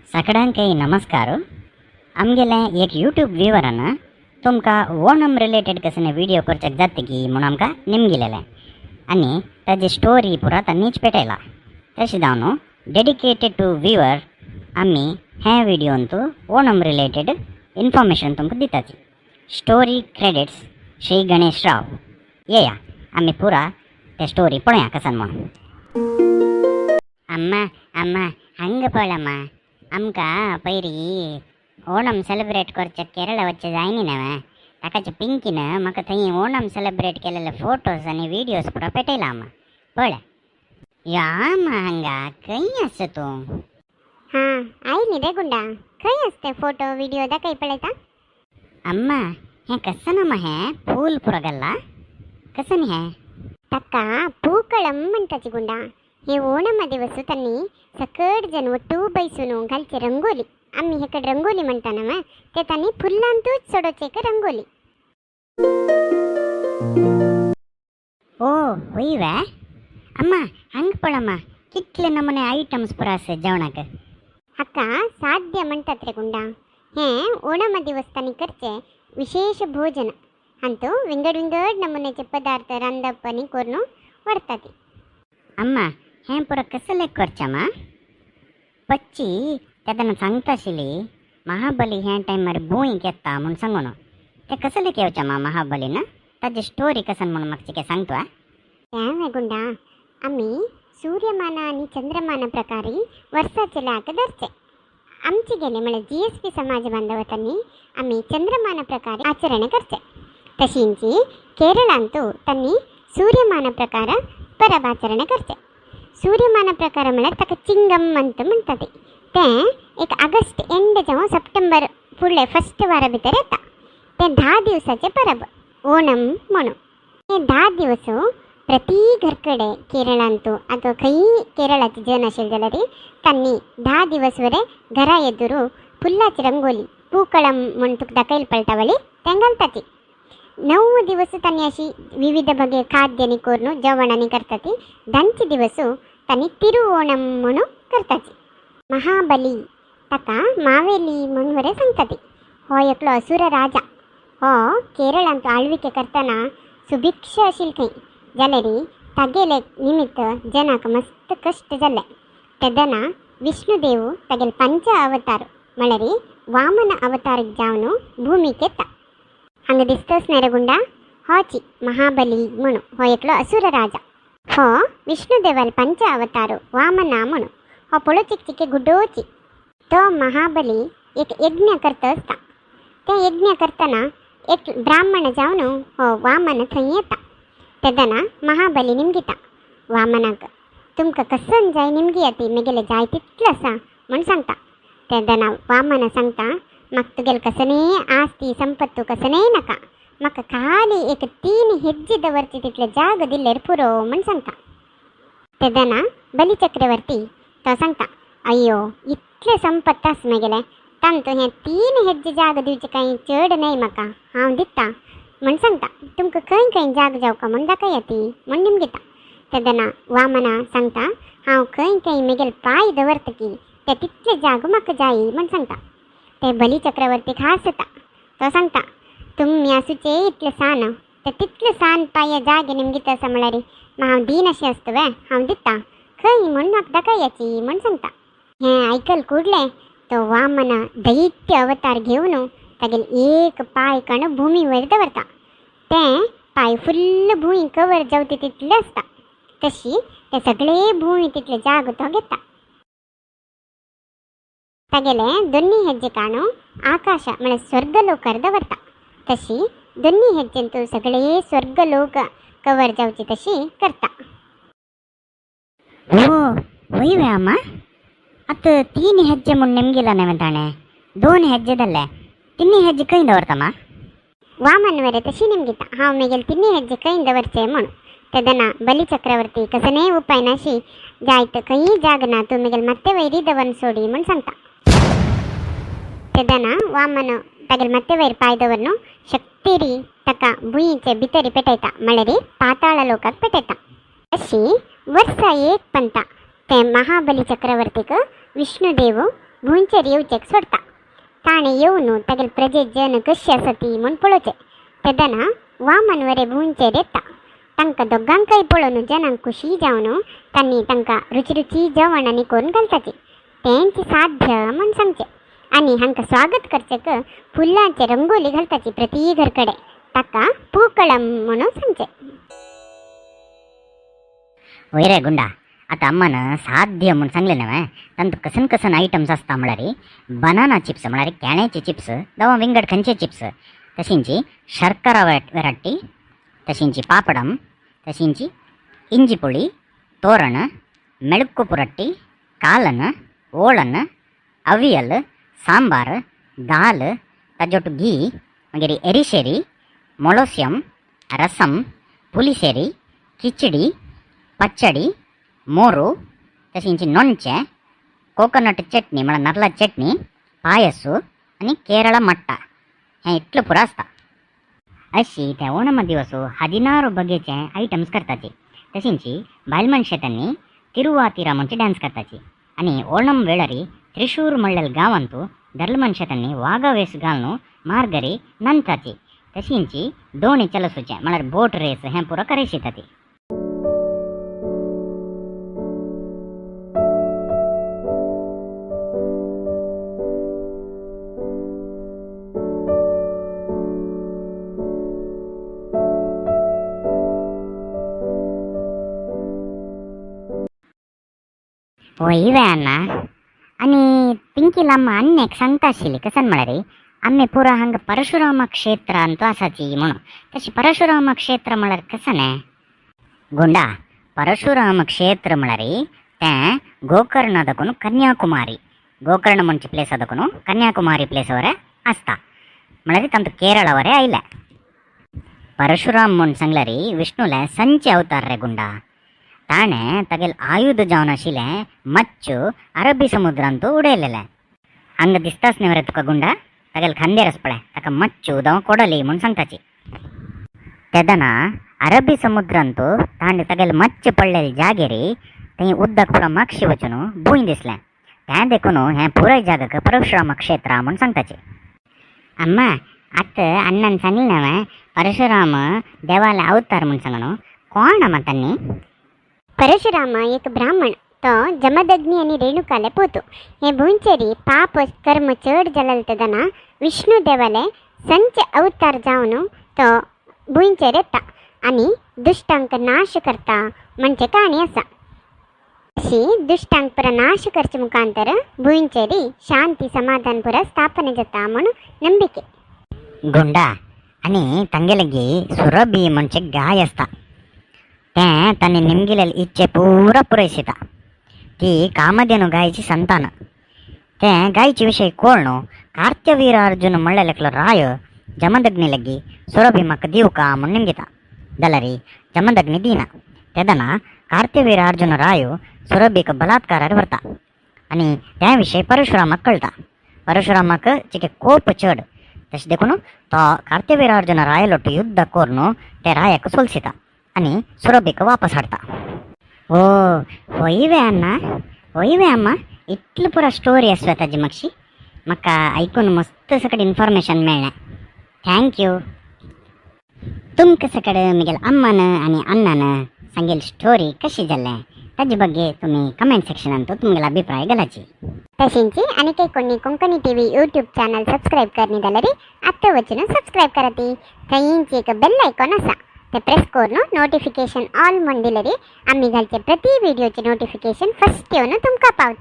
सगळ्यांकय नमस्कार. आमगेले एक यूट्यूब व्यूवरान तुमकां ओणम रिलेटेड कसले व्हिडिओ करच्याक जाता की म्हूण आमकां निमगिलेलें आनी ताजी स्टोरी पुरा तांणीच पेटयला. तशें जावन डेडिकेटेड टू व्यूवर आमी हे व्हिडियोंतु ओणम रिलेटेड इन्फॉर्मेशन तुमकां दिताची. स्टोरी क्रेडिट्स श्री गणेश राव. येया, आमी पुरा ते स्टोरी पळोवया कसन म्हणून. अम्मा, अम्मा, हंग पळमा, आमकां पयरी ओणम सेलिब्रेट करच्या केरळा वच्चें जायनी न्हय. ताकाचे पिंकीन म्हाका थंय ओणम सेलिब्रेट केलेले फोटोज आनी व्हिडियोज पुरा पेटयला. अम्मा, पळय या अम्मा, हांगा खंय आसा तूं? हां, आयली रे गुंडा. खंय आसते फोटो व्हिडिओ दाखय पळयता. अम्मा, हें कसन अम्मा? हें फूल पुरा घाल्ला कसन हें? ताका पूकळम म्हणटाची गुंडा. हे ओणम दिवस तांणी सकट जण ಒಟ್ಟು ಬೈಸುನು घालचे ರಂಗೋಲಿ. आम्ही हेकडे रंगोली म्हणता ना, ते तांणी फुलांतूच सोडोवचे एक रंगोली. ओ वय वे अम्मा, हंग पळम्मा, कितले नमुने आयटम्स पुरा आसा जेवणाक. हाका साध्य म्हणतात रे गुंडा. हे ओणम दिवस तांणी करचे विशेष भोजन. अंतू विंगड विंगड नमुन्याचे पदार्थ रांदप आनी करून व्हरतात. अम्मा, हें पुरा कसलें करचें? पच्ची तेन्ना सांगता आशिल्ली, महाबली हे टायमार भूंय येता म्हूण सांगून. ते कसलें येवचें मा महाबलीन? ताजी स्टोरी कसन म्हणून म्हाका चिके सांगतो. तें गुंडा, आमी सूर्यमान आनी चंद्रमान प्रकारी वर्साचे लाक धरचे. आमचे गेले म्हळ्यार जीएसपी समाज बांधवतांनी आमी चंद्रमान प्रकारे आचರಣೆ करचे. तशींची केरळांतू तांणी सूर्यमान प्रकार परब आचರಣೆ करचे. सूर्यमान प्रकार म्हळ्यार ताका चिंगम मंत म्हणटा. ते एक ऑगस्ट एंड जावं सप्टेंबर फुडले फर्स्ट वारा भितर येता. ते 10 दिवसाचे परब ओणम म्हणून. हे 10 दिवस प्रति घरकडे केरळांतू ಅಥವಾ खंय केरळाचे जन आशिल्ले जाल्यार तांणी 10 दिवस वरे घरा एदुरू फुलाची रंगोली पूकळम म्हूण तुका दाखयल पळटा वळी तें घालता. 9 दिवस तांणी अशी विविध बगे खाद्यानी करून जेवणांनी करतात. 10 दिवस तांणी तिरुओणम म्हणून करतात. महाबली ताका मावेली म्हूण वरे सांगतात. हो एकलो असुर राजा. हो केरळांत आಳ್विके करतना सुभिक्ष आशिल्ले खंय. जाल्यार तागेले निमित्त जनाक मस्त कश्ट जाले. तेदना विष्णुदेव तागेले पंच अवतार म्हळ्यार वामन अवतार जावन भूमीक येता. हांगा दिसतच न्हय रे गुंडा, होची महाबली म्हणून. हो एकलो असुर राजा. हो विष्णुदेवाले पंच अवतार वामना म्हणून. हो पळोवचीक चिके गुड्डोची. तो महाबली एक यज्ञ करता आसता. ते यज्ञ करतना एक ब्राह्मण जावन हो वामन थंय येता. तेदना महाबली निमगिता वामनाक, तुमकां कसन जाय निमगिया, ती मेगेले जाय तितलें आसा म्हूण सांगता. तेदना वामन सांगता, म्हाका तुगेले कसनेय आस्ती संपत्तू कसनेय नाका, म्हाका खाली एक 3 हेज्जे दवरचे तितले जागो दिल्यार पुरो म्हूण सांगता. तेदना बली चक्रवर्ती तो सांगता, अय्यो, इतले संपत्त आसा मेगेले, तांतू हें 3 हेज्जे जागो दिवचें कांय चड न्हय म्हाका, हांव दिता म्हूण सांगता. तुमकां खंय खंय जागो जावका म्हूण दाखया ती म्हूण निमगिता. तेदना वामना सांगता, हांव खंय खंय मेगेले पांय दवरता की ते तितले जागो म्हाका जाय म्हूण सांगता. ते बली चक्रवर्ती हांसता. तो सांगता, तुमी आसूचे इतले सान, ते तितले सान पांय जागे निमगिता आसा म्हळ्यार हांव दीन अशें आसता वे? हांव दिता, खंय म्हूण म्हाका दाखयाची म्हूण सांगता. हें आयकल कुडलें तो वामन दैत्य अवतार घेवन तागेले एक पांय काडून भुमी वयर दवरता. तें पांय फुल्ल भूंय कवर जावचे तितलें आसता. तशी ते सगळे भूंय तितले जागो तो घेता. तागेले दोन्ही हेज्जे काणू आकाश म्हळ्यार स्वर्गलोकार दवरता. तशी दोन्ही हेज्जेंतू सगळे स्वर्गलोक कवर जावचे तशी करता. ओ वय वे अम्मा, आतां 3 हेज्जे म्हूण नेमगिला न्हय ताणें? 2 हेज्जे जाल्ले, 3 हेज्जे खंय दवरता मा? वामन वरे तशी निमगिता, हांव मेगेले 3 हेज्जे खंय दवरचे म्हूण. तेदना बली चक्रवर्ती कसनेय उपाय नाशी जायत खंयी जाग ना, तूं मेगेले मात्ते वयरी दवरून सोडी म्हूण सांगता. तेदना वामन तागेले मात्ते वयर पांय दवरून शक्तिरी ताका भुंयचे भितरी पेटयता, म्हळ्यार पाताळ लोकाक पेटयता. अशी वर्सा एक पंता ते महाबली चक्रवर्तीक विष्णुदेव भुंयचेर येवचेक सोडटा. ताणें येवन तागेले प्रजे जन कशी आसा ती म्हूण पळोवचें. तेदना वामन वरे भुंयचेर येता. तांकां दोगांकय पळोवन जनांक खुशी जावन तांणी तांकां रुची रुची जेवण आनी करून घालताची. तेंच साध्य म्हूण सांगचें आनी हांकां स्वागत करचेक फुलांचे रंगोली घालताची प्रति घर कडे. ताका पूकळम म्हणून सांगचें. वय रे गुंडा, आतां अम्मान साध्य म्हूण सांगलें न्हय. तांतू कसन कसन आयटम्स आसता म्हळ्यार बनाना चिप्स म्हळ्यार केळ्याचे चिप्स जावं विंगड खंयचे चिप्स, तशींची शर्करा वेराटी, तशींची पापडम, तशींची इंजी पुळी, तोरण, मेळुक्कु पुरट्टी, कालन, ओळन, अवियल, सांबार, दाल, ताजोटू घी, मागीर एरिशेरी, मोलोस्यम, रसम, पुलिसेरी, खिचडी, पచ్చडी, मोरू, तशींची नोणचें, कोकोनट चटणी म्हळ्यार नारला चटणी, पायसू आनी केरळ मट्टा, हें इतलें पुरो आसता. अशी त्या ओणम दिवस 16 बगेचे आयटम्स करताची. तशींची बायल मनशे त्यांनी तिरुवातिरा म्हणचे डान्स करताची. आनी ओणम वेळारी त्रिशूर म्हणलेल्या गांवांतू दरल मनशे त्यांनी वागा वेस घालून मार्गरी नंताची. तशींची दोणी चलसूचे म्हळ्यार बोट रेस हें पुरो करयशिता ती. वय अण्णा, आनी पिंकीला अम्मा अन्नेक सांगता आशिल्ली कसन म्हळ्यार आमी पुरा हांगा परशुराम क्षेत्र अंतू आसाची म्हणून. तशी परशुराम क्षेत्र म्हळ्यार कसन गुंडा? परशुराम क्षेत्र म्हळ्यार तें गोकर्ण दखून कन्याकुमारी, गोकर्ण म्हणचे प्लेस दखून कन्याकुमारी प्लेस वरे आसता, म्हळ्यार तांतू केरळ वरे आयले. परशुराम म्हूण सांगल्यार विष्णुले संचे अवतार रे गुंडा. ताणें तागेले आयुध जावन आशिल्लें मच्छु अरबी समुद्रांतू उडयलेलें. हांगा दिसताच न्ही मरे तुका गुंडा, तागेले खांद्यार आसा पळय, ताका मच्छु जावं कोडली म्हूण सांगताची. तेदना अरबी समुद्रांतू ताणें तागेले मच्छ पडलेले जागेर थंय उदक पुरो मागशी वचून भूंय दिसलें. तें देखून हें पुराय जागाक परशुराम क्षेत्र म्हूण सांगताची. अम्मा, आतां अण्णान सांगलें न्हय परशुराम देवाले अवतार म्हूण सांगून, कोण अम्मा तांणी? परशुराम एक ब्राह्मण. तो जमदग्नी आनी रेणुकाले पूत. हे भुंयचेरी पाप कर्म चड जालेले तेदना विष्णु देवाले संच अवतार जावन तो भुंयचेर येता आनी दुश्टांक नाश करता म्हणचे काणी आसा. अशी दुश्टांक पुरा नाश करचे मुखांतर भुंयचेरी शांती समाधान पुरा स्थापना जाता म्हूण नंबिके. गुंडा, आनी तांगेले सुरभी म्हणचे गाय आसता, तें तांणी निमगिलेले इच्छे पुरा पुरयशिता. ती कामधेनु गायची संतान. तें गायचे विशय कोण कार्त्यवीर अर्जुन म्हणलेले एकलो राय जमदग्नी लगी सुरभी म्हाका दिवका म्हूण निमगिता, जाल्यार जमदग्नी दिना. तेदना कार्त्यवीर अर्जुन राय सुरभीक बलात्कारार व्हरता आनी त्या विशय परशुरामाक कळटा. परशुरामाक चिके कोप चड, तशें देखून तो कार्त्यवीर अर्जुन रायलोट युद्ध करून ते रायाक सोलसिता आनी सुरभीक वापस हाडटा. ओ होय वे अण्णा, होय वे अम्मा, इतली पुरा स्टोरी आसता ताजी. मातशी म्हाका आयकून मस्त सकट इन्फॉर्मेशन मेळ्ळें. Thank you. तुमकां सकड म्हगेले अम्मान आनी अण्णान सांगेल स्टोरी कशी जालें ताजे ಬಗ್ಗೆ तुमी कमेंट सेक्शनांत तुमगेलो अभिप्राय घालाची. तशेंच आनी कोणी Konkani TV YouTube channel subscribe करनी जाल्यार आत्तां वचून सबस्क्राईब कराती. थंयच एक बेल आयकॉन आसा, ते प्रेस करून नोटिफिकेशन ऑल म्हूण दिल्यार आमी घालचे प्रति व्हिडिओचे नोटिफिकेशन फर्स्ट येवन तुमकां पावता.